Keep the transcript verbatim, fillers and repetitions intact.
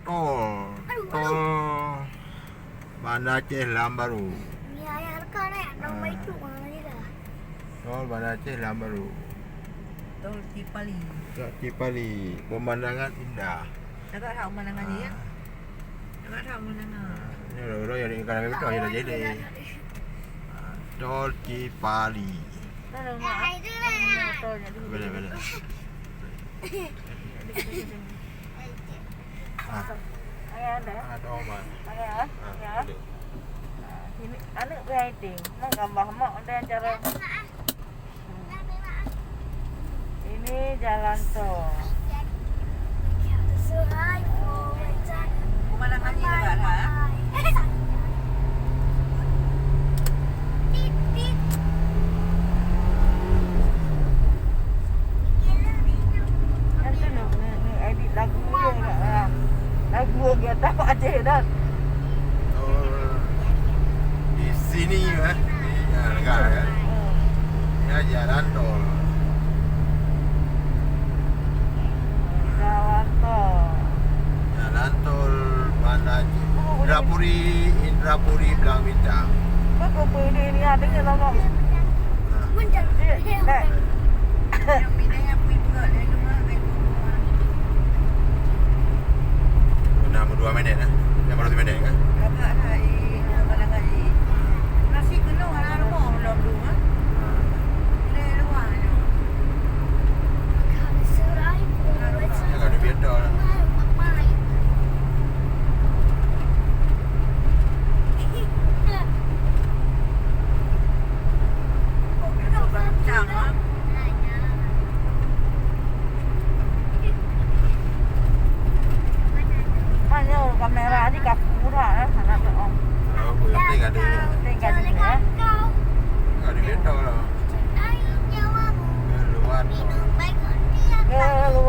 Tol, tol Banda Aceh Lam Baru. Ni ayah rekam, eh, nama itu, mana ni dah? Tol Banda Aceh Lam Baru. Tol Cipali. Tol Cipali, pemandangan indah. Agak tak pemandangan ni, ya? Ah. Agak tak pemandangan. Ah, ni orang-orang yang ingat betul, ya, dah jadi. Ah, Tol Cipali. Tolong, Mak. Boleh, boleh. Ah. Ayah ada? Ada, Mak. Ayah, ah, ya. Boleh. Ah, ini aneuk beuhai deh. Nah, gambar mak ada cara. Ini jalan tol. Pemandangan ni dekat dah, eh? Kan tu nak, nak, nak edit lagu dia kat, ah, lagu lagi atas Pak Aceh dah. Oh, di sini, eh? Di, ah, dekat, eh? Hmm. Ya, jalan tol. Jalan tol. Jalan tol Banda Aceh. Oh, boleh. Indrapuri, Indrapuri Blang Bintang. Kau kau pergi ni ada ke lama? Nah. Cik, Nek. Enam dua minit, eh? Enam belas minit, kan? Agak dah, eh, enam belas kali. Nasi kena orang rumah belum tu, eh? Boleh luar tu. Ya, kalau dia biar dah lah. Mana kamera ni kaku dah, eh, anak tu, oh. Apa, penting ada. Penting ada, eh. Ada beta lah. Keluar. Keluar.